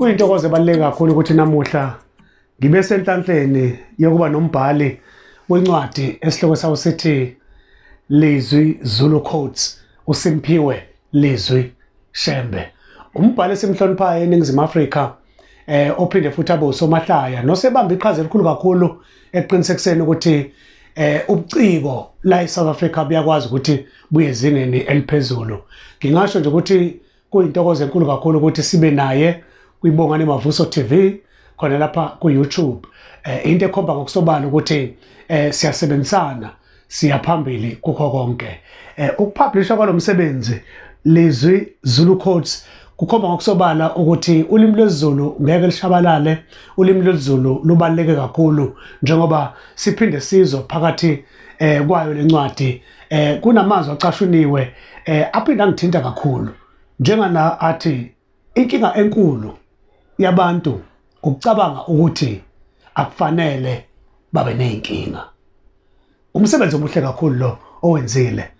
Kuyintokozo ebaluleke kakhulu ukuthi namuhla ngibe senhlanhleni yokuba nombhali wencwadi esihloko sawo sithi Lizwi Zulu Quotes, uSimphiwe Lizwi Shembe. Umbhali esimhloniphayo eNingizimu Afrika, ophinde futhi abe usomahlaya nosebamba iqhaza elikhulu kakhulu ekuqinisekiseni ukuthi ubuciko la eSouth Africa buyakwazi ukuthi buye ezingeni eliphezulu. Ngingasho nje ukuthi kuyintokozo enkulu kakhulu ukuthi sibe naye kwiBongani Mavuso TV khona lapha ku-YouTube. Into ekhomba ngokusobala ukuthi siyasebenzisana, siya phambili kukho konke. Ukupublisha kwalomsebenzi Lizwi Zulu Quotes kukhomba ngokusobala ukuthi ulimi lwesiZulu ngeke lishabalale. Ulimi lwesiZulu lubaluleke kakhulu, njengoba siphinde sizwe phakathi kwayo lencwadi kunamazwi acashuniwe aphinde angithinta kakhulu, njengana athi inkinga enkulu yabantu ukucabanga ukuthi akufanele babe nezinkinga. Umsebenzi omuhle kakhulu lo owenzile,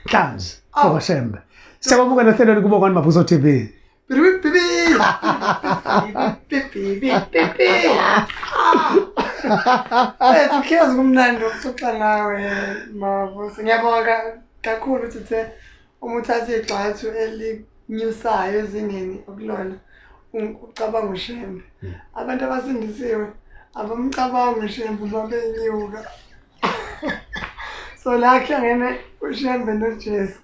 Nhlanzi Shembe. Siyabamukela ohlelweni kuBongani Mavuso TV. Bibi bibi. Ukhezi, kumnandi ukuxoxa nawe, Mavuso. Ngiyabonga kakhulu ukuthi uthe uma uthatha igxathu elinyusayo ezingeni okulona, ucabanga uShembe. Abantu abasindisiwe abamcabangi uShembe uma benyuka. So la kuhlangene uShembe noJesu,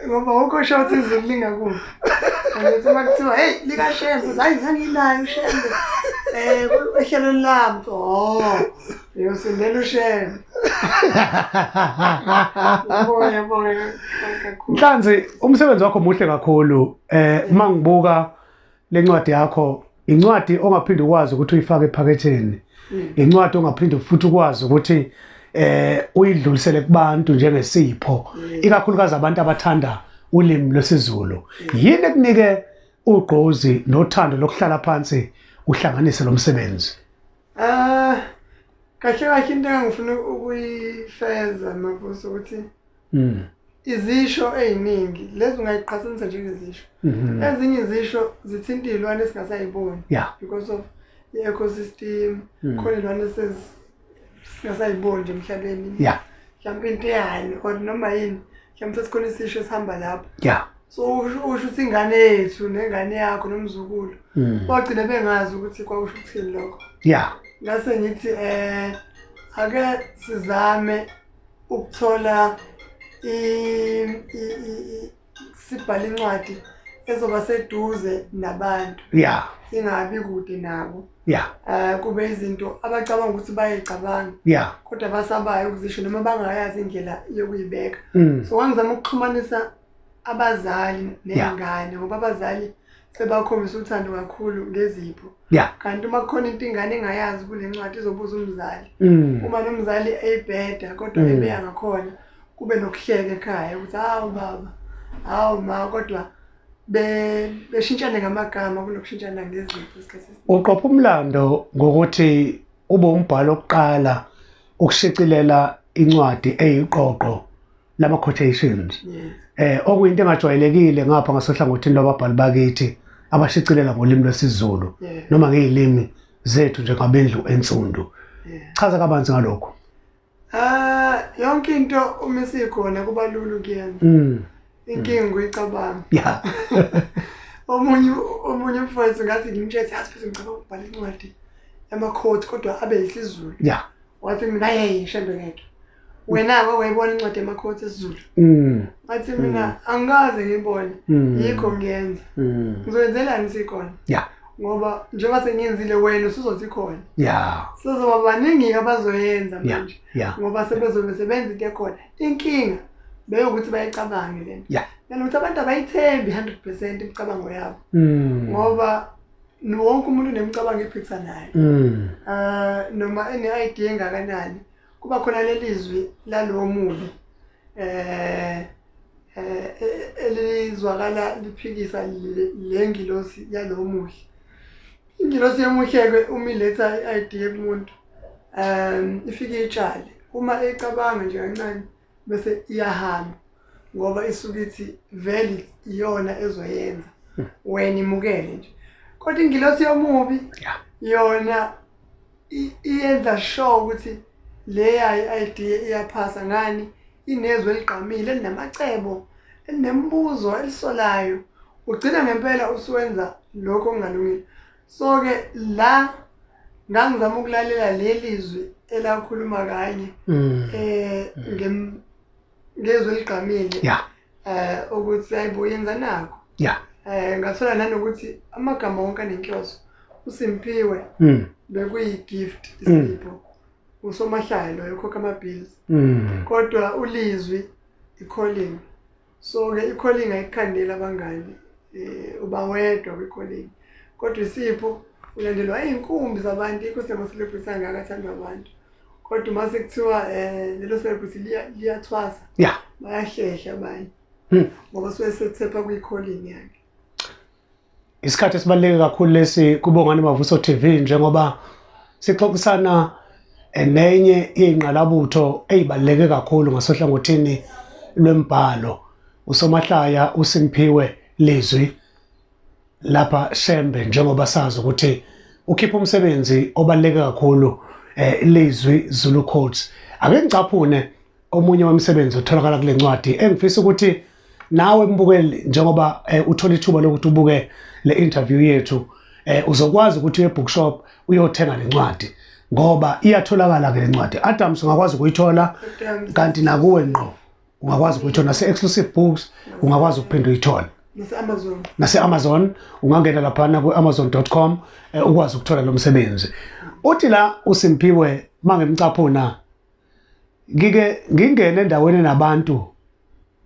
ngoba awukho sure ukuthi izulu lingakuphi. Angithi uma kuthiwa, "Hey, likaShembe," uthi, "Hayi, nganginayo uShembe ehlelweni lami." Oh, uyosindela uShembe. Ngiyabonga, ngiyabonga kakhulu. Nhlanzi, umsebenzi wakho muhle kakhulu. Uma ngibuka lencwadi yakho, incwadi ongaphinde ukwazi ukuthi uyifake ephaketheni, incwadi ongaphinde futhi ukwazi ukuthi uyidlulisele kubantu njengesipho, ikakhulukazi abantu abathanda ulimi lwesiZulu. Yini ekunike ugqozi nothando lokuhlala phansi uhlanganise lo msebenzi? Ah, kahle kahle into engifuna ukuyifeza, Mavuso, ukuthi izisho ey'ningi lezi ungayiqhathanisa njengezisho. Ezinye izisho zithinta iy'lwane esingasayiboni because of i-ecosystem. Khona iy'lwane singasayiboni nje emhlabeni, mhlawumpe into eyani or noma yini, mhlawumpe sesikhona isisho esihamba lapho. So usho ukuthi ingane yethu nengane yakho nomzukulu bagcine bengazi ukuthi kwakusho ukuthini lokho. Ngase ngithi ake sizame ukuthola sibhale incwadi ezoba seduze nabantu, ingabi kude nabo, kube izinto abacabanga ukuthi bayayicabanga kodwa basabayo ukuzisho noma bangayazi indlela yokuyibeka. So ngangizama ukuxhumanisa abazali ney'ngane, ngoba abazali sebakhombisa uthando kakhulu ngezipho, kanti uma kukhona into ingane engayazi kule ncwadi, izobuza umzali. Uma nomzali eyibheda kodwa ebeya ngakhona, kube nokuhleka ekhaya ukuthi, "Hawu baba, hawu ma," kodwa beshintshane ngamagama kunokushintshana ngezipho isikhathi esiningi. Uqopha umlando ngokuthi ube umbhalo wokuqala ukushicilela incwadi eyiqoqo lama quotations, okuyinto engajwayelekile ngapha ngasohlangothini lwababhali bakithi abashicilela ngolimi lwesiZulu noma ngezilimi zethu njengabendlu ensundu. Chaza kabanzi ngalokho. Ah, yonke into uma isikhona kuba lula ukuyenza. Inkinga ukuyicabanga. Omunye umfowethu ngathi ngimtshele, "Yazi futhi ngicabanga ukubhala incwadi yama-quote kodwa abe yisiZulu." Wathi mina, "Hey, Shembe, ngeke. Wena-ke wayibona incwadi yama-quote esiZulu?" Ngathi mina, "Angikaze ngiyibone." Yikho ngiyenza. Ngizoyenzelani sikhona? Ngoba njengoba sengiyenzile, wena usuzothi khona. Sezoba baningi-ke abazoyenza manje. Ngoba sebezobe sebenza into ekhona. Inkinga beyokuthi bayicabange lento. Nanokuthi abantu abayithembi 100% imicabango yabo. Ngoba wonke umuntu unemicabango ephikisanayo. Noma ene-idea engakanani, kuba khona leli zwi lalowo mubi elizwakala liphikisa le ngilosi yalowo muhle. Ingilosi yomuhle-ke uma iletha i-idea kumuntu, ifike iyitshale. Uma eyicabanga nje kancane bese iyahamba, ngoba isuke ithi vele iyona ezoyenza, wena imukele nje. Kodwa ingilosi yomubi yona iyenza sure ukuthi leya idea iyaphasa ngani, inezwi eligqamile elinamacebo, elinemibuzo elisolayo, ugcina ngempela usuwenza lokho okungalungile. So-ke la ngangizama ukulalela leli zwi elakhuluma kanye ngezwi eligqamile ukuthi hayibo yenza nakho. Ngathola nanokuthi amagama wonke anenhloso. USimphiwe bekuyi-gift, isipho. Usomahlaya loyo ukhokha ama-bills. Kodwa uLizwi i-calling. So-ke i-calling ayikukhandeli abangani, uba wedwa kwi-calling. Kodwa isipho ulandelwa iy'nkumbi zabantu, yikho sinama-celebrity angaka athandwa abantu. Kodwa uma sekuthiwa lelo celebrity liyathwasa, bayahlehla abanye. Ngoba suke sethepha kwi-calling yakhe. Isikhathi esibaluleke kakhulu lesi kuBongani Mavuso TV, njengoba sixoxisana nenye yey'ngqalabutho ey'baluleke kakhulu ngasohlangothini lwembhalo, usomahlaya uSimphiwe Lizwi lapha Shembe, njengoba sazi ukuthi ukhipha umsebenzi obaluleke kakhulu, Lizwi Zulu Quotes. Ake ngicaphune omunye wemisebenzi otholakala kule ncwadi engifisa ukuthi nawe mbukeli, njengoba uthola ithuba lokuthi ubuke le interview yethu, uzokwazi ukuthi uye bookshop uyothenga le ncwadi, ngoba iyatholakala ke le ncwadi. Adams ungakwazi ukuyithola, kanti nakuwe ngqo ungakwazi ukuyithola, nase Exclusive Books ungakwazi ukuphinda uyithole, nase-Amazon. Nase-Amazon ungangena laphana ku-amazon.com, ukwazi ukuthola lo msebenzi. Uthi la uSimphiwe, mangimcaphuna, ngike ngingene endaweni nabantu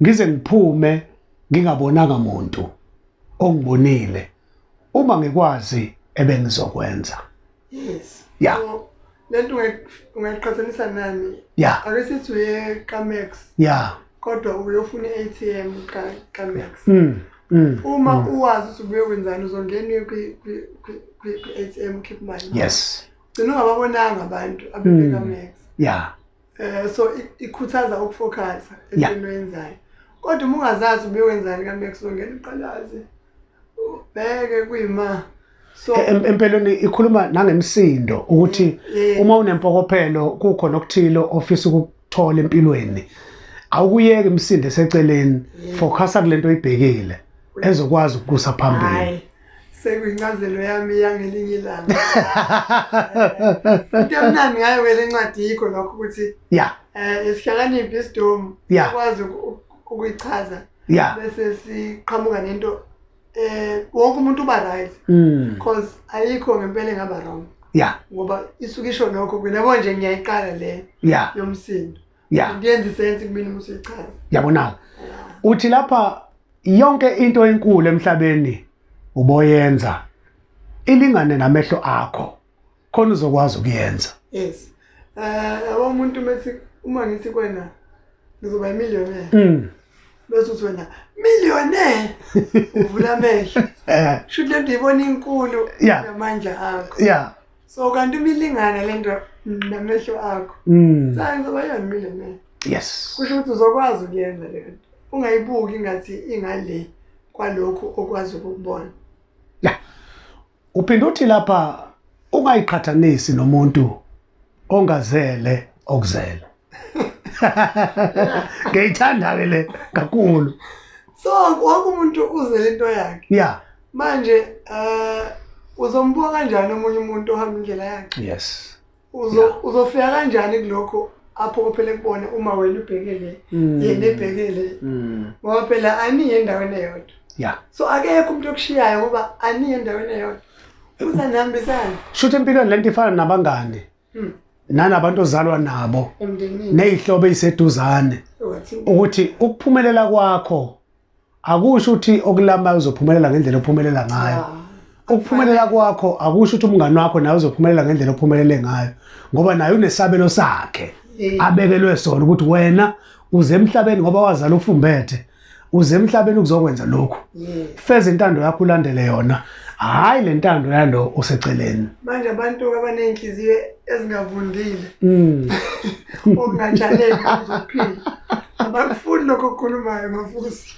ngize ngiphume ngingabonanga muntu ongibonile, uma ngikwazi ebengizokwenza. Yes. So lento ungayiqhathanisa nani? Ake sithi uye kaMax. Kodwa uyofuna i-ATM kaMax. Uma uwazi ukuthi ubuye kwenzani, uzongena kwi-ATM ukhiphe imali. Gcina ungababonanga abantu abebeka Max. So ikhuthaza ukufocusa entweni oyenzayo. Kodwa uma ungazazi ubuye wenzani kaMax, uzongena uqalaze, ubheke kuyima. So Empeleni ikhuluma nangemsindo ukuthi uma unempokophelo kukhona okuthile ofisa ukukuthola empilweni, awukuyeki imisindo eseceleni, focusa kulento oyibhekile ezokwazi ukukusa phambili. Hayi, sekuyincazelo yami yangelinye ilanga. Into emnandi ngayo ke le ncwadi yikho lokho ukuthi isihlakaniphi isidomu ukwazi ukuyichaza bese siqhamuka nento wonke umuntu uba right, because ayikho ngempela engaba wrong. Ngoba isuke isho lokho kwena, yabo nje ngiyayiqala le yomsindo. Ngiyenza isense kumina uma usuyichaza. Yabonaka. Uthi lapha yonke into enkulu emhlabeni uboyenza ilingane namehlo akho, khona uzokwazi ukuyenza. Yes. Yabo umuntu methi uma ngithi kwena ngizoba millionaire. Bese uthi wena millionaire, uvula amehlo. Shuthi lento ibona inkulu namandla akho. So kanti imilingana lento namehlo akho. Cha, ngizoba yona millionaire. Kusho ukuthi uzokwazi ukuyenza le nto. Ungayibuki ngathi ingale kwalokhu okwazi ukukubona. Uphinde uthi lapha ungayiqhathanisi nomuntu ongazele okuzele. Ngiyithanda ke le kakhulu. So wonke umuntu uzele into yakhe. Manje uzombuka kanjani omunye umuntu ohamba indlela yakhe? Uzofika kanjani kulokho aphokophele kubona uma wena ubhekele yena ebhekele? Ngoba phela aniye endaweni eyodwa. So akekho umuntu okushiyayo ngoba aniye endaweni eyodwa. Futhi anihambisani. Shuthi empilweni lento ifana nabangani. Nanabantu ozalwa nabo. Emndenini. Nezihlobo eziseduzane. Ukuthi ukuphumelela kwakho akusho ukuthi okulamayo uzophumelela ngendlela ophumelela ngayo. Ukuphumelela kwakho akusho ukuthi umngani wakho naye uzophumelela ngendlela ophumelele ngayo, ngoba naye unesabelo sakhe abekelwe sona ukuthi wena uze emhlabeni ngoba wazala ufumbethe, uze emhlabeni ukuzokwenza lokhu. Feza intando yakho ulandele yona, hayi le ntando yalo oseceleni. Manje abantu abanenhliziyo ezingavundile okungatshaleki uzophila, abakufuni lokho okukhulumayo Mavuso.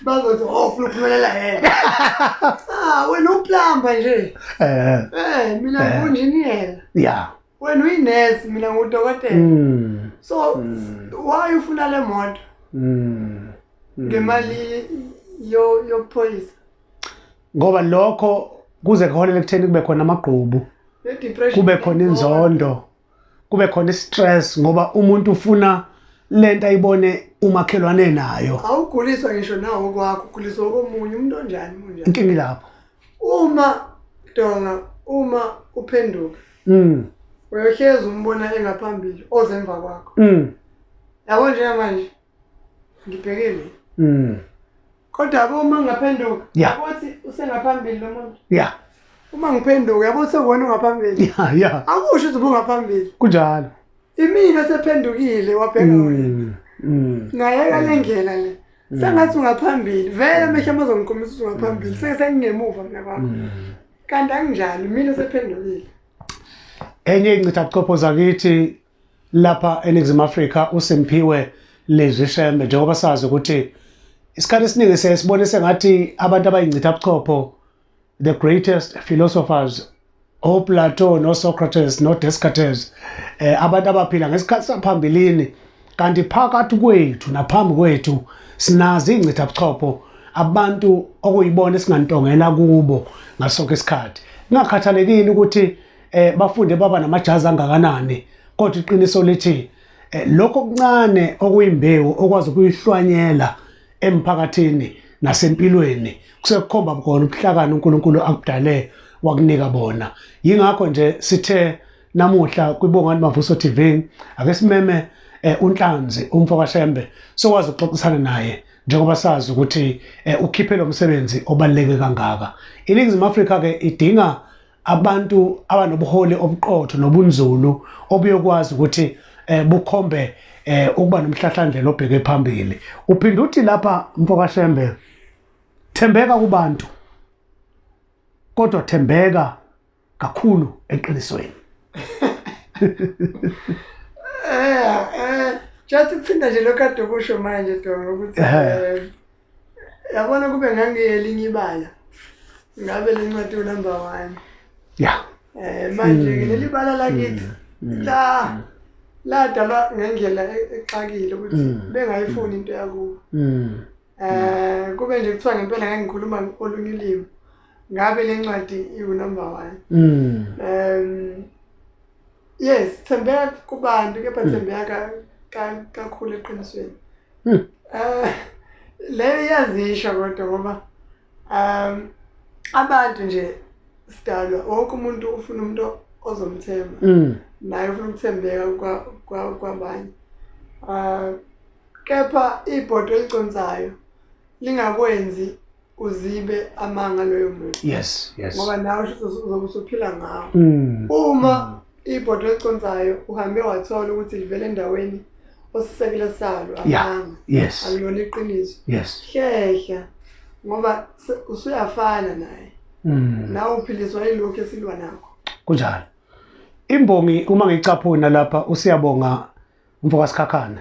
Bazothi oh ufuna ukuphumelela yena. Ah wena uplumber nje. Eh. Eh mina ngu-engineer. Yeah. Wena uyinesi mina ngudokotela. So why ufuna le moto? Ngemali yokuphoyisa. Ngoba lokho kuze kuholele ekutheni kube khona amagqubu. Kube khona inzondo. Kube khona istress ngoba umuntu ufuna lento ayibone umakhelwane nayo. Awuguliswa ngisho nawo kwakho, uguliswa komunye umuntu onjani unjani. Inkinga lapho. Uma donga uma uphenduka. Uyohlezi umbona engaphambili ozemva kwakho. Yabo njengamanje ngibhekile. Kodwa uma ngaphenduka, yabothi usengaphambili lo muntu. Yeah. Uma ngiphenduka yabo sewona ungaphambili. Yeah, yeah. Akusho ukuthi ubungaphambili. Kunjalo. Imina sephendukile wabheka wena. Ngayeka le ndlela le. Sengathi ungaphambili. Vele amehlo amazongikhombisa ukuthi ungaphambili. Sengingemuva mina kwakho. Kanti anginjalo, mina sephendukile. Enye incithabuchopho zakithi lapha eNingizimu Afrika uSimphiwe Lizwi Shembe, njengoba sazi ukuthi isikhathi esiningi siyasibona sengathi abantu abayincithabuchopho, the greatest philosophers, oPlato noSocrates noDescartes, abantu abaphila ngesikhathi saphambilini, kanti phakathi kwethu naphambi kwethu sinazo incithabuchopho, abantu okuyibona esingantongela kubo ngasonke isikhathi, kungakhathalekile ukuthi bafunde baba namajazi angakanani, kodwa iqiniso lithi lokho okuncane okuyimbewu okwazi ukuyihlwanyela emphakathini nasempilweni kusekukhomba khona ubuhlakani uNkulunkulu akudale wakunika bona. Yingakho nje sithe namuhla kwiBongani Mavuso TV ake simeme uNhlanzi umfo kaShembe sokwazi ukuxoxisana naye, njengoba sazi ukuthi ukhiphe lo msebenzi obaluleke kangaka. INingizimu Afrika ke idinga abantu abanobuholi obuqotho nobunzulu obuyokwazi ukuthi bukhombe ukuba nomhlahlandlela obheke phambili. Uphinde uthi lapha mfo kaShembe, thembeka kubantu kodwa thembeka kakhulu eqinisweni. Just ukuthinta nje lokho kade ukusho manje Donga ukuthi yabona kube ngangiyelinye ibala ngabe le ncwadi unumber 1. Yeah. Manje ke leli bala lakithi la ladalwa ngendlela exakile ukuthi bengayifuni into yakubo. Kube nje kuthiwa ngempela ngangikhuluma olunye ulimi ngabe le ncwadi iwu number 1. Yes, thembeka kubantu kepha thembeka kakhulu eqinisweni. Leyo iyazisho kodwa ngoba abantu nje sidalwa wonke umuntu ufuna umuntu ozomthemba. Naye ufuna ukuthembeka kwabanye. Kepha ibhodo eliconsayo lingakwenzi uzibe amanga loyo muntu. Yes, yes. Ngoba nawe uzobe usuphila ngawo. Uma ibhodo eliconsayo uhambe wathola ukuthi livele endaweni osisekelo salo amanga. Yes. Akulona iqiniso. Yes. Hlehla ngoba usuyafana naye. Nawe uphiliswa yilokho esilwa nakho. Kunjalo. Imbongi uma ngicaphuna lapha uSiyabonga umfo kaSikhakhane.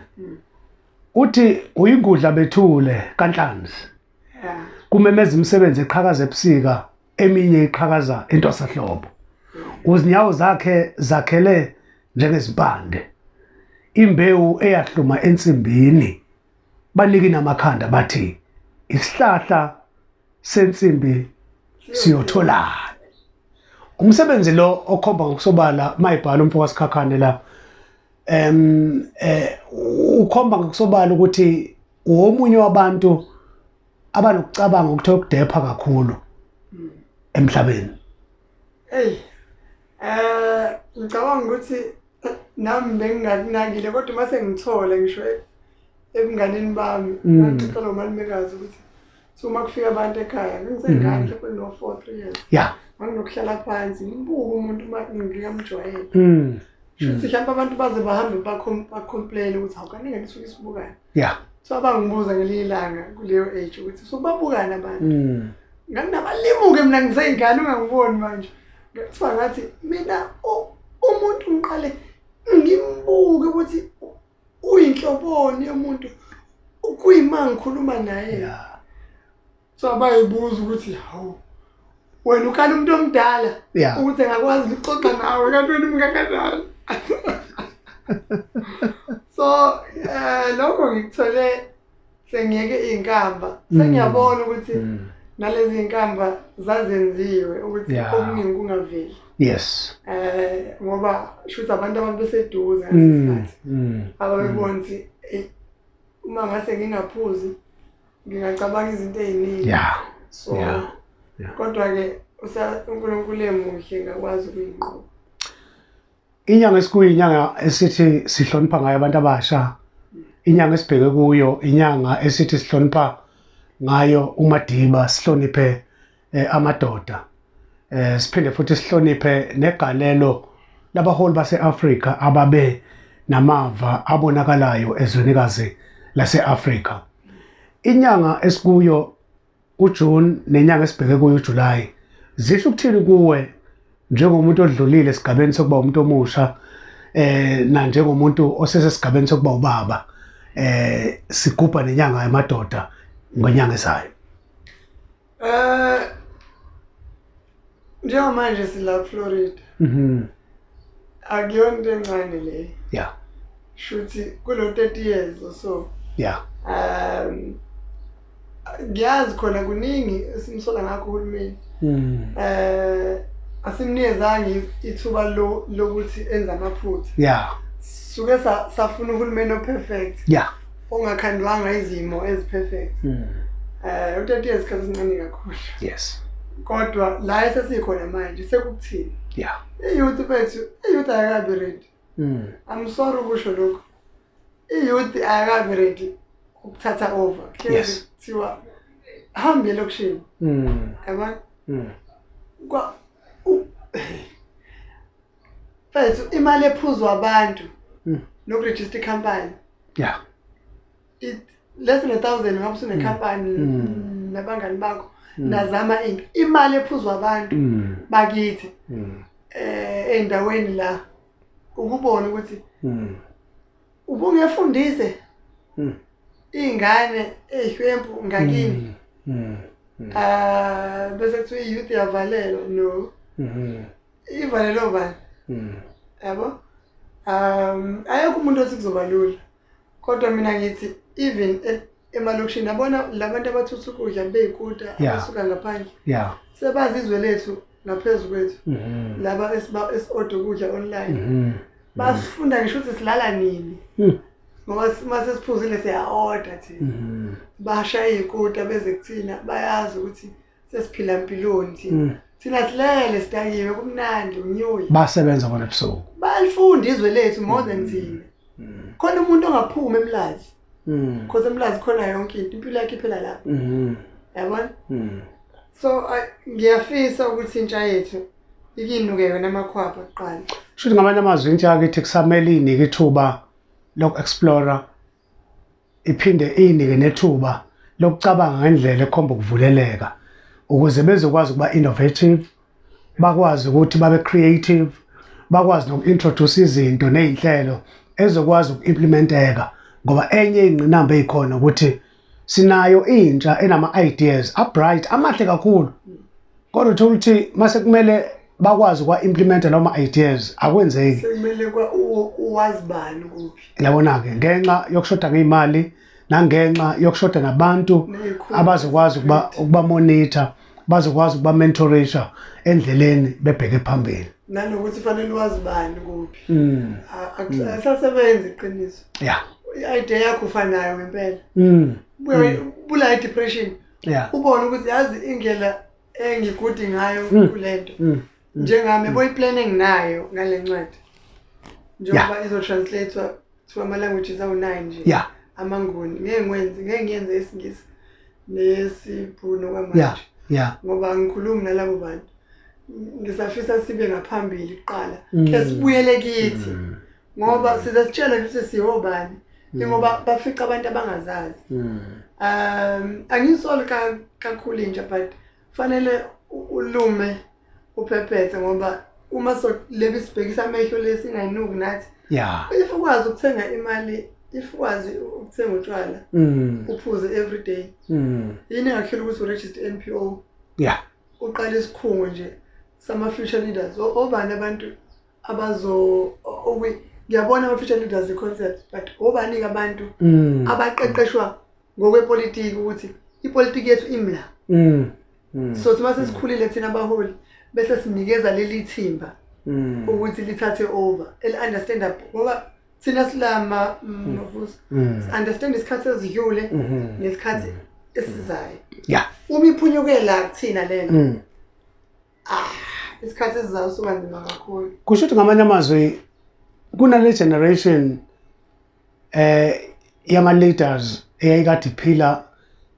Uthi uyingudla bethule kaNhlanzi. Kumemeza imisebenzi eqhakaza ebusika, eminye iqhakaza entwasahlobo. Uzinyawo zakhe zakhele njengezimpande. Imbewu eyahluma ensimbini. Baniki namakhanda bathi isihlahla sensimbi siyotholana. Umsebenzi lo okhomba ngokusobala mayibhala umfo kaSikhakhane la, ukhomba ngokusobala ukuthi uwomunye wabantu abanokucabanga ukuthi ukudepha kakhulu emhlabeni. Hey, ngicabanga ukuthi nami bengingakunakile kodwa mase ngithola ngisho ebunganeni bami ngixoxa nomalumekazi ukuthi uma kufika abantu ekhaya ngisengane mhlawumbe no 4 3 years. Yeah. Nginokuhlala phansi ngibuke umuntu uma ngingamjwayele. Shuthi mhlawumbe abantu baze bahambe bacomplain ukuthi awukaningi nisuke isibukane. Yeah. So abangibuza ngelinye ilanga kuleyo age ukuthi sobabukana abantu. Nganginabalimuke mina ngiseyingane ungangiboni manje. Kuthiwa ngathi mina umuntu ngiqale ngimbuke ukuthi uyinhloboni yomuntu kuyima ngikhuluma naye. Yeah. So abayibuza ukuthi hawu, wena ukhala umuntu omdala ukuthi engakwazi ukuxoxa nawe kanti wena umngakanani. So lokho ngikuthole sengiyeke iy'nkamba, sengiyabona ukuthi nalezi iy'nkamba zazenziwe ukuthi okuningi kungaveli. Ngoba shuthi abantu ababeseduze ngaleso sikhathi ababebona ukuthi uma ngase ngingaphuzi ngingacabanga izinto ey'ningi. So kodwa-ke uNkulunkulu emuhle ngakwazi ukuyinqoba. Inyanga esikuyo inyanga esithi sihlonipha ngayo abantu abasha. Inyanga esibheke kuyo inyanga esithi sihlonipha ngayo uMadiba, sihloniphe amadoda. Siphinde futhi sihloniphe negalelo labaholi base-Afrika ababe namava abonakalayo ezwenikazi lase-Afrika. Inyanga esikuyo uJune nenyanga esibheke kuyo uJuly zisho ukuthini kuwe njengomuntu odlulile esigabeni sokuba umuntu omusha na njengomuntu osesesigabeni sokuba ubaba, sigubha nenyanga yamadoda ngenyanga ezayo? Njengamanje sila Florida. Akuyona into encane le. Shuthi kulo 30 years or so. Ngiyazi khona kuningi esimsola ngakho uhulumeni. Asimnikezanga ithuba lokuthi enze amaphutha. Suke safuna uhulumeni o-perfect. Ongakhandwanga izimo ezi-perfect. U-30 years isikhathi esincane kakhulu. Kodwa la esesikhona manje sekukuthini? I-youth bethu, i-youth ayikabi ready. I'm sorry ukusho lokho. I-youth ayikabi ready ukuthatha over. Kuthiwa hambe elokishini. Yabona? Mfethu, imali ephuzwa abantu nokurejista ikhampani. Less than 1,000 ngabe usunekhampani nabangani bakho nazama into. Imali ephuzwa abantu bakithi endaweni la ukubona ukuthi ubungefundise ingane eyihlwempu ngakini. Bese kuthiwa i-youth yavalelwa. No. Ivalelwe bani? Yabo? Ayekho umuntu othi kuzoba lula. Kodwa mina ngithi even emalokishini yabona labantu abathutha ukudla beyikuta abasuka ngaphandle. Sebazi izwe lethu ngaphezulu kwethu. Laba esi-order ukudla online. Basifunda ngisho ukuthi silala nini. Ngoba mase siphuzile siya-order thina. Bashaya iy'kuta beze kuthina, bayazi ukuthi sesiphila mpiloni thina. Thina silele sidakiwe kumnandi unyuyi. Basebenza bona ebusuku. Balifunda izwe lethu more than thina. Khona umuntu ongaphumi eMlazi. Because eMlazi khona yonke into, impilo yakhe iphela lapho. Yabona? So ngiyafisa ukuthi intsha yethu ikinuke yona amakhwapha kuqala. Shuthi ngamanye amazwi intsha yakithi kusamele inike ithuba loku-explore, iphinde inike nethuba lokucabanga ngendlela ekhomba ukuvuleleka ukuze bezokwazi ukuba innovative, bakwazi ukuthi babe creative, bakwazi noku-introduce izinto ney'nhlelo ezokwazi uku-implementeka. Ngoba enye ingqinamba eyikhona ukuthi sinayo intsha enama-ideas a-bright, amahle kakhulu, kodwa uthola ukuthi mase kumele bakwazi ukwa-implementa lawo ma-ideas akwenzeki. Sekumele uwazi bani kuphi. Yabona-ke, ngenxa yokushoda ngey'mali nangenxa yokushoda nabantu abazokwazi ukuba monitor, bazokwazi ukuba mentorisha endleleni bebheke phambili. Nanokuthi fanele wazi bani kuphi. Asasebenzi iqiniso. I-idea yakho ufanayo ngempela. Bula i-depression. Ubone ukuthi yazi indlela engigudi ngayo kulento. Njengami boyi-plan enginayo ngale ncwadi. Njengoba izo-translate to ama languages awu-9 nje. AmaNguni ngeke ngikwenze, ngeke ngiyenze isiNgisi nesiBhunu kwamanje. Ngoba angikhulumi nalabo bantu. Ngisafisa sibe ngaphambili kuqala. Ke sibuyele kithi. Ngoba size sitshele ukuthi siyobani. Ngoba bafica abantu abangazazi. Angisoli kakhulu intsha, but fanele ulume uphephethe ngoba uma so lebi sibhekisa amehlo lesingayinuki nathi. If ukwazi ukuthenga imali If ukwazi ukuthenga utshwala uphuze every day, yini engakuhlela ukuthi uregister NPO? Uqale isikhungo nje sama future leaders. Obani abantu abazo ngiyabona ama future leaders i-concept, but obani abantu abaqeqeshwa ngokwepolitiki ukuthi ipolitiki yethu imla. So thina sesikhulile thina abaholi bese sinikeza leli thimba ukuthi lithathe over, eli understand ngoba thina silama Mavuso understand isikhathi esidlule nesikhathi esizayo. Uma iphunyuke la kuthina lena, isikhathi esizayo suba nzima kakhulu. Kusho ukuthi ngamanye amazwi kunale generation yama leaders eyayikade iphila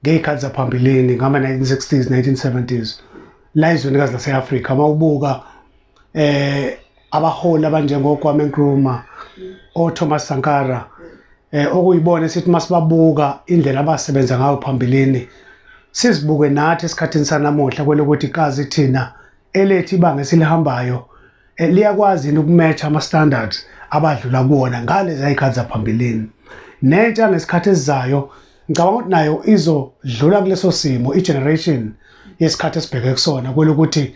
ngey'khathi zaphambilini ngama 1960s 1970s la ezwenikazi lase-Afrika. Mawubuka abaholi abanjengo Kwame Nkrumah, o-Thomas Sankara, okuyibona esithi masibabuka indlela abasebenza ngayo phambilini, sizibuke nathi esikhathini sanamuhla kwelokuthi kazi thina elethu ibanga esilihambayo liyakwazi yini ukumatcha ama-standards abadlula kuwona ngalezi ay'khathi zaphambilini. Nentsha ngesikhathi esizayo ngicabanga ukuthi nayo izodlula kuleso simo, i-generation yesikhathi esibheke kusona kwelokuthi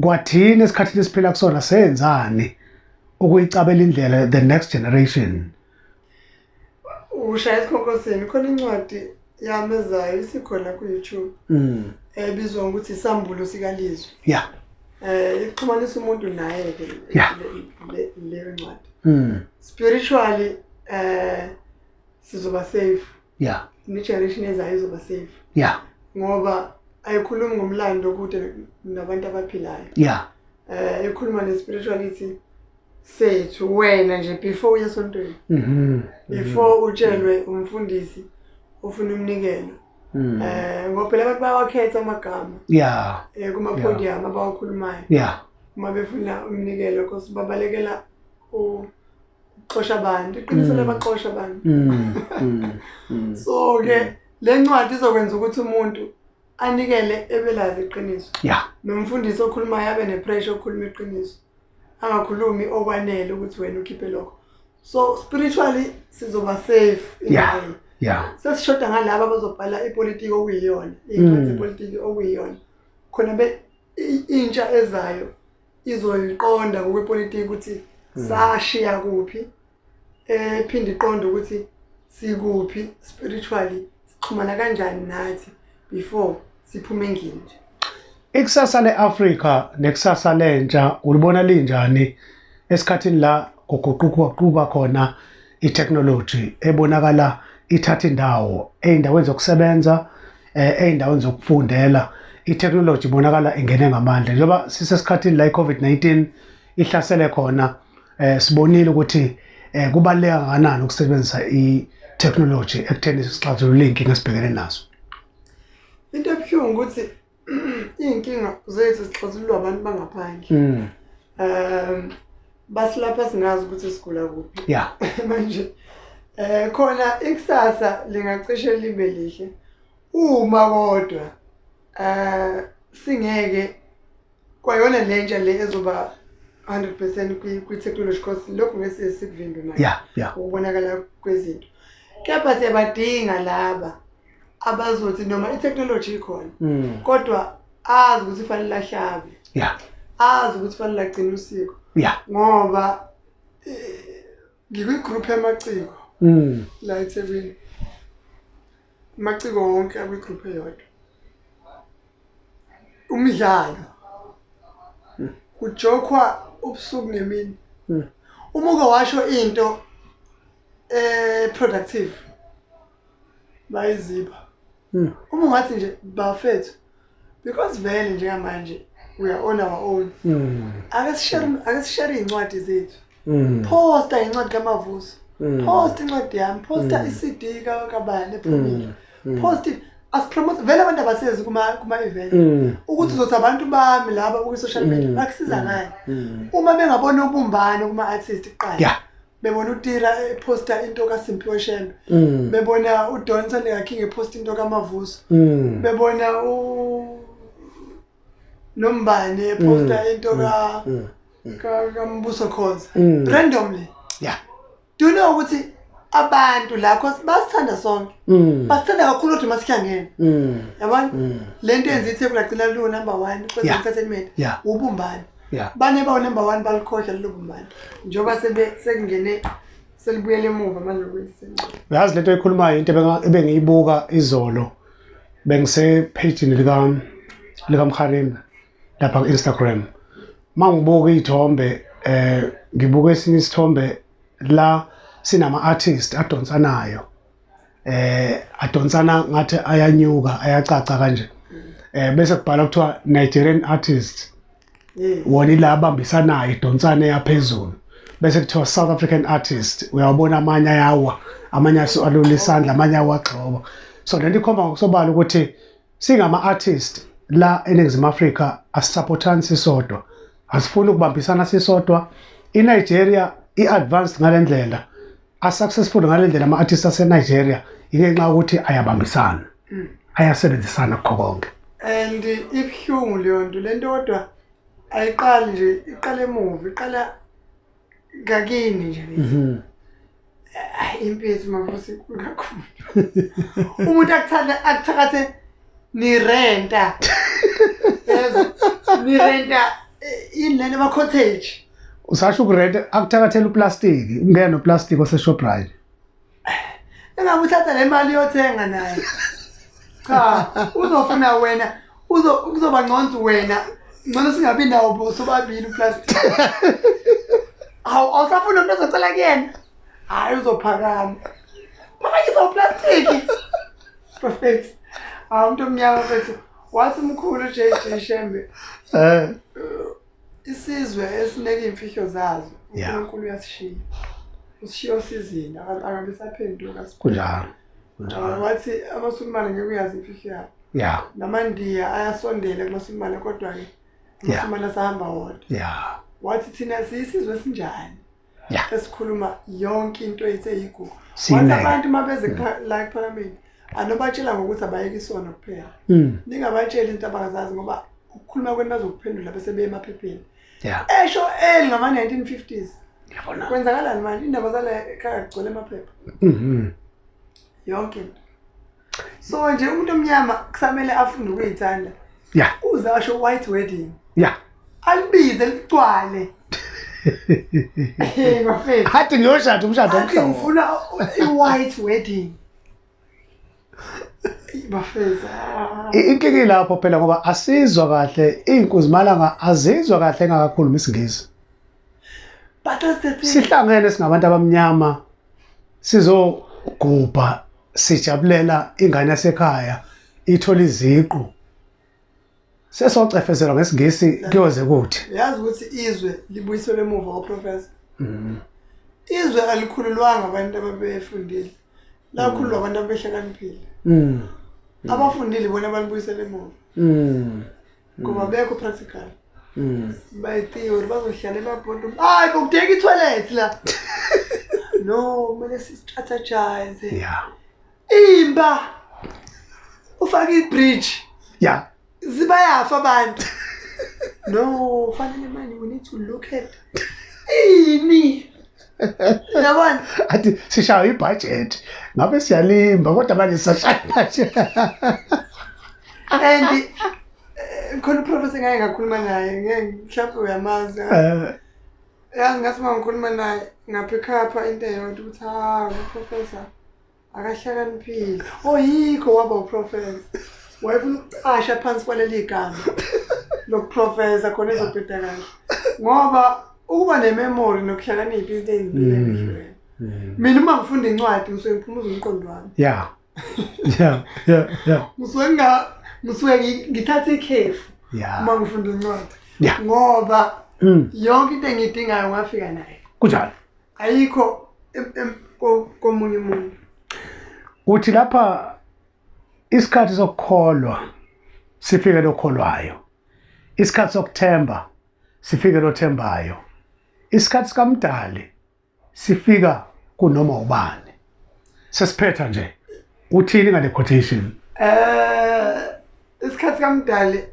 kwathina esikhathini esiphila kusona senzani ukuyicabela indlela the next generation. Ushaya esikhonkosini. Khona incwadi yami ezayo isikhona ku-YouTube ebizwa ngokuthi Isambulo sikaLizwi. Ixhumanisa umuntu naye ke leyo ncwadi. Spiritually sizoba safe. Ne-generation ezayo izoba safe. Ngoba ayikhulumi ngomlando kude nabantu abaphilayo. Ikhuluma ne-spirituality sethu wena nje before uye esontweni. Before utshelwe umfundisi ufuna umnikelo. Ngoba phela abantu bayawakhetha amagama. Kuma podium abawakhulumayo. Uma befuna umnikelo because babalekela ukuxosha abantu. Iqiniso labaxosha abantu. So ke le ncwadi izokwenza ukuthi umuntu anikele ebelazi iqiniso. Nomfundisi okhulumayo abe nepressure okhuluma iqiniso. Angakhulumi okwanele ukuthi wena ukhiphe lokho. So spiritually sizoba safe in a way. Sesishoda ngalabo abazobhala ipolitiki okuyiyona, iy'ncwadi zepolitiki okuyiyona. Khona be intsha ezayo izoyiqonda ngokwepolitiki ukuthi sashiya kuphi, phinde iqonde ukuthi sikuphi spiritually, sixhumana kanjani nathi before siphume endlini nje. Ikusasa le-Afrika nekusasa lentsha ulibona linjani esikhathini la kuguquka khona i-technology ebonakala ithatha indawo ey'ndaweni zokusebenza, ey'ndaweni zokufundela? I-technology ibonakala ingene ngamandla njengoba sisesikhathini la i-COVID-19 ihlasele khona. Sibonile ukuthi kubaluleke kangakanani ukusebenzisa i-technology ekutheni sixazulule iy'nkinga esibhekene nazo. Into ebuhlungu ukuthi iy'nkinga zethu zixazululwa abantu bangaphandle. Basilapha singazi ukuthi sigula kuphi. Manje khona ikusasa lingacishe libe lihle uma kodwa singeke kwayona lentsha le ezoba 100% kwi-technology, because lokhu ngeke sikuvimbe manje ukubonakala kwezinto. Kepha siyabadinga laba abazothi noma i-technology ikhona kodwa azi ukuthi fanele ahlabe, azi ukuthi fanele agcine usiko. Ngoba ngikwi-group yamaciko la eThekwini, amaciko wonke akwi-group eyodwa. Umdlalo kujokwa ubusuku nemini. Uma uke washo into productive bayizipha. Uma ungathi nje bafethu, because vele njengamanje we are on our own, ake sishare iy'ncwadi zethu. Posta incwadi kaMavuso, posta incwadi yami, posta i-CD kabani ephumile, post asipromote. Vele abantu abasezi kuma event ukuthi uzothi abantu bami laba kwi-social media bakusiza ngani uma bengabona ubumbano kuma-artist kuqala, bebona uTira eposta into kaSimphiwe Shembe, bebona uDon Thandeka King eposta into kaMavuso, bebona u Nombane eposta into ka kaMbuso Khoza randomly. Do you know ukuthi Abantu la cause basithanda sonke. Basithanda kakhulu kodwa masihlangene. Yabona? Lento yenza iTheku lagcina lu number 1 kweze entertainment. Ubumbano. Bane ba number 1 balikhohlwa lelo bumbano. Njengoba sebe sekungene selibuyele emuva manje kwenza. Uyazi lento ekhulumayo into ebengiyibuka izolo bengise page lika Mkharimbe lapha ku Instagram. Mangibuka izithombe ngibuka esinye isithombe la sinama artist adonsanayo adonsana ngathi ayanyuka ayacaca kanje bese kubhala kuthiwa Nigerian artist wona ila abambisanayo idonsana yaphezulu bese kuthiwa South African artist uyawabona amanye ayawa amanye alula isandla amanye awagxoba. So lento ikhomba ngokusobala ukuthi singama artist la eNingizimu Afrika asisupportani sisodwa, asifuni ukubambisana sisodwa. INigeria i-advanced ngalendlela, a-successful ngalendlela ama-artists ase-Nigeria ingenxa yokuthi ayabambisana, ayasebenzisana kukho konke. And ibuhlungu leyo nto, lento kodwa ayiqali nje, iqala emuva, iqala ngakini nje. Impethu mavusi kakhulu. Umuntu akuthanda akuthakathe nirenta. Nirenta inlena ama cottage. Usasho ukurenta akuthakathela uplastiki, ungena noplastiki oseShoprite. Engabe uthatha le mali yothenga naye. Cha, uzofuna wena, uzoba ngcono wena. Ngcono singabi nawo bosobabili uplastiki. Hawu, awusafuna umuntu ozocela kuyena. Hayi uzophakama. Phakanyisa uplastiki. Perfect. Hawu umuntu omnyama mfethu. Wathi umkhulu JJ Shembe. Isizwe esineke imfihlo zazo. uNkulunkulu uyasishiya. Usishiya osizini, akabe saphenduka. Kunjalo. Kunjalo. Wathi amaSulumane ngeke uyazi imfihlo yabo. NamaNdiya ayasondela kumaSulumane kodwa ke amaSulumane asahamba wodwa. Wathi thina siyisizwe esinjani? Esikhuluma yonke into ethe yigugu. Wathi abantu mabeze la ePhalamende anobatshela ngokuthi abayeke isono kuphela. Ningabatsheli into abangazazi ngoba ukukhuluma kwenu bazokuphendula bese beye emaphepheni. Esho eli ngama 1950s. Yabona. Kwenzakalani manje indaba zale ekhaya kugcwele amaphepha. Yonke into. So nje umuntu omnyama kusamele afunde ukuyithanda. Uze asho white wedding. Alibize ligcwale. Hey bafethu. Hathi ngiyoshada umshado omhlophe. Ngifuna i-white wedding. Bafethu. Inkinga ilapho phela ngoba asizwa kahle inkunzimalanga azizwa kahle engakakhuluma isiNgisi. But that's the thing. Sihlangene singabantu abamnyama sizogubha sijabulela ingane yasekhaya ithola iziqu. Sesocefezelwa ngesiNgisi kuyoze kuthi. Yazi ukuthi izwe libuyiselwe emuva kwaProfessor. Izwe alikhululwanga abantu ababefundile. Lakhululwa abantu abehlakaniphile. Abafundile bona balibuyisele emuva. Ngoba bekho practical. By theory bazohlala emabhodini. Hayi bokudeka i-toilet la. No, kumele si-strategize. Imba. Ufake i-bridge. Zibayafa abantu. No, fanele manje we need to look at ini. Yabona? Athi sishaya ibudget. Ngabe siyalimba kodwa manje sishaya budget. And khona uprofessor ngeke ngakhuluma naye, ngeke mhlawumbe uyamazi. Yazi ngathi uma ngikhuluma naye ngapick up into eyodwa ukuthi ha uprofessor akahlakaniphile. Oyikho waba uprofessor. Wayefuna ukucasha phansi kwaleli gama lokuprofessor khona ezobheda kahle. Ngoba ukuba nememory nokuhlakanipha izinto ezimbili ezihlukene. Mina uma ngifunda incwadi ngisuke ngiphumuza umqondo wami. Ngisuke ngithatha ikhefu uma ngifunda incwadi. Ngoba yonke into engiyidingayo ngafika nayo. Kunjalo. Ayikho komunye umuntu. Uthi lapha isikhathi sokukholwa sifike lokholwayo. Isikhathi sokuthemba sifike lothembayo. Isikhathi sikamdali sifika kunoma ubani. Sesiphetha nje. Uthini ngale quotation? Isikhathi kamdali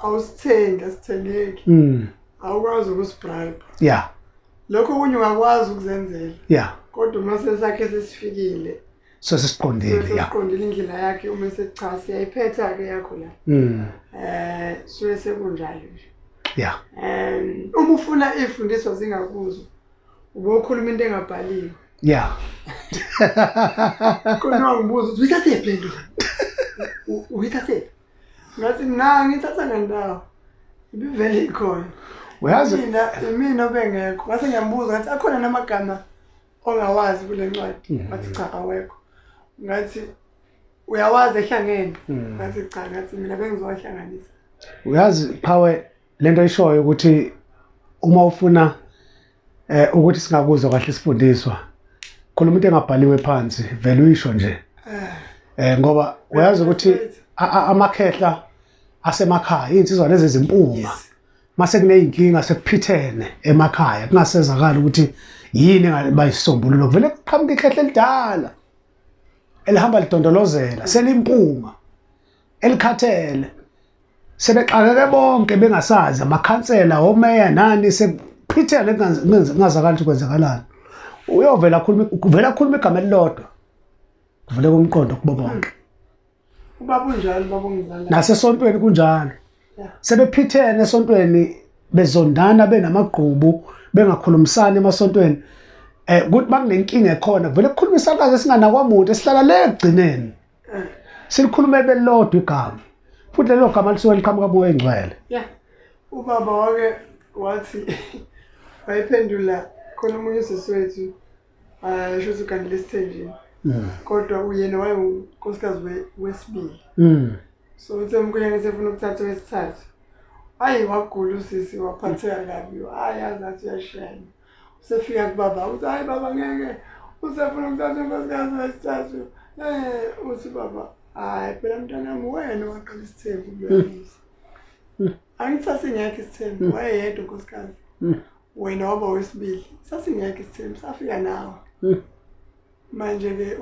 awusithengi, asithengeki. Awukwazi ukusibribe. Lokho kunye ungakwazi ukuzenzela. Kodwa uma sesakhe sesifikile sesiqondile ya. Sesiqondile indlela yakhe uma secha siyayiphetha ke yakho la. Suke sekunjalo nje. Yeah. Uma ufuna ifundiswa zingakuzwa ubokhuluma into engabhaliwe. Yeah. Khona ngibuza ukuthi uyithathephi le nto? Uyithathephi? Ngathi mina ngithatha ngendawo. Ibivele ikhona. Uyazi mina obengekho. Ngase ngiyambuza ngathi akhona namagama ongawazi kule ncwadi. Ngathi cha awekho. Ngathi uyawazi ehlangene. Ngathi cha, ngathi mina bengizowahlanganisa. Uyazi Qhawe lento ayishoyo ukuthi uma ufuna ukuthi singakuzwa kahle isifundiswa khuluma into engabhaliwe phansi vele uyisho nje ngoba uyazi ukuthi amakhehla asemakhaya insizwa lezi zimpunga mase kuneyinkinga sekuphithene emakhaya kungasezakala ukuthi yini engabayisombululo vele kuqhamuka ikhehla elidala elihamba lidondolozela selimpunga elikhathele sebexakeke bonke bengasazi amakhansela omeya nani sekuphithene kungazakali ukuthi kwenzakalani uyovela khuluma kuvela khuluma igama elilodwa kuvele kumqondo kubo bonke. Ubaba unjalo, ubaba ungizala. Nasesontweni kunjalo. Sebephithene esontweni bezondana benamagqubu bengakhulumisani emasontweni kuthi bakunenkinga ekhona kuvele kukhuluma isakazi esinganakwamuntu esihlala le ekugcineni. Silikhulume belodwa igama futhi lelo gama lisuke liqhamuka kumoya engcwele. Yeah. Ubaba wake wathi wayiphendula khona omunye usisi wethu sho ukuthi ugandile esithenjini kodwa uyena wayengunkosikazi wesibili. So uthe umkhwenyana esefuna ukuthatha owesithathu hayi wagula usisi waphatheka kabi hayi azi athi uyashayina. Usefika kubaba uthi hayi baba ngeke usefuna ukuthatha unkosikazi wesithathu. Uthi baba hayi phela mntanami wena waqala isithembu kulomuzi. Angithi sasingekho isithembu wayeyedwa unkosikazi. Wena waba wesibili sasingekho isithembu safika nawe. Manje ke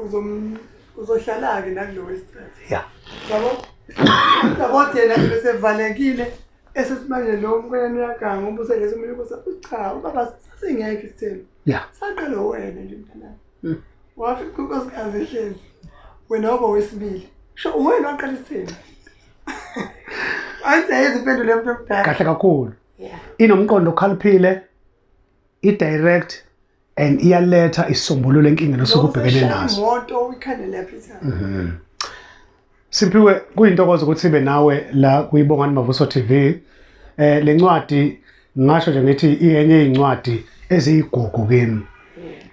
uzohlala ke nakulo wesithathu. Yeah. Yabo? Yabo yena besevalekile esethi manje lo mkhwenyana uyaganga ubuze lesi umuntu ukuthi cha ubaba sasingekho isithembu. Yeah. Saqala wena nje mntanami. Wafika unkosikazi ehlezi. Wena waba wesibili. Sho wena waqala isithembu. Angithi ayiziphendule umuntu omdala. Kahle kakhulu. Yeah. Inomqondo okhaliphile, i-direct and iyaletha isisombululo enkingeni osuke ubhekene naso. Imoto uyikhande lapha ithanga. Simphiwe kuyintokozo ukuthi sibe nawe la kuyiBongani Mavuso TV. Lencwadi ngisho nje ngithi iyenye incwadi eziyigugu kimi.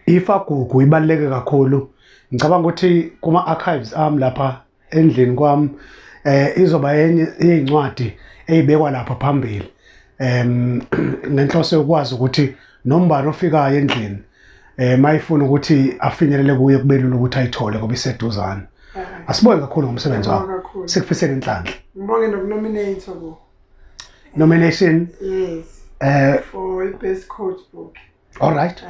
Ifagugu ibaluleke kakhulu. Ngicabanga ukuthi kuma archives ami lapha endlini kwami izoba enye incwadi eyibekwa lapha phambili. Ngenhloso yokwazi ukuthi nombani ofikayo endlini mayifuna ukuthi afinyelele kuye kubelula ukuthi ayithole ngoba iseduzane. Asibonge kakhulu ngomsebenzi wakho. Sikufisela inhlanhla. Ngibonge nokunominate ko. Nomination? Yes. For best quote book. All right.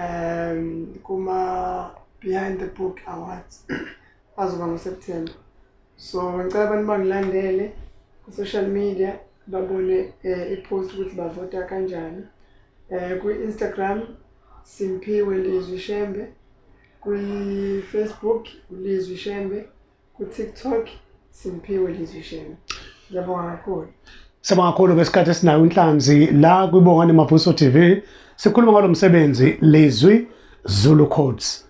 Kuma Behind the Book Awards azoba ngoSeptember. So ngicela abantu bangilandele ku social media babone i-post ukuthi bavota kanjani. Ku-Instagram Simphiwe Lizwi Shembe, kwi-Facebook uLizwi Shembe, ku-TikTok Simphiwe Lizwi Shembe. Ngiyabonga kakhulu. Siyabonga kakhulu ngesikhathi esinayo inhlanzi la kwiBongani Mavuso TV. Sikhuluma ngalo msebenzi Lizwi Zulu Quotes.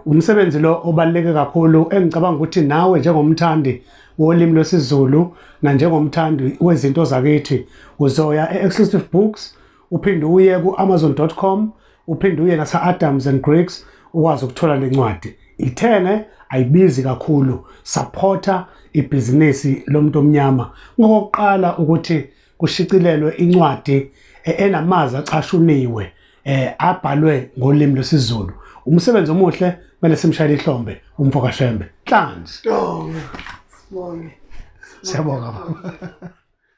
Umsebenzi lo obaluleke kakhulu engicabanga ukuthi nawe njengomthandi wolimi lwesiZulu na njengomthandi wezinto zakithi uzoya e-Exclusive Books, uphinde uye ku-amazon.com, uphinde uye nase-Adams and Griggs ukwazi ukuthola lencwadi. Ithenge, ayibizi kakhulu. Supporta ibhizinisi lomuntu omnyama. Ngokokuqala ukuthi kushicilelwe incwadi enamazwi achashuniwe abhalwe ngolimi lwesiZulu. Umsebenzi omuhle kumele simshayele ihlombe umfo kaShembe. Nhlanzi. Sibonge. Siyabonga baba.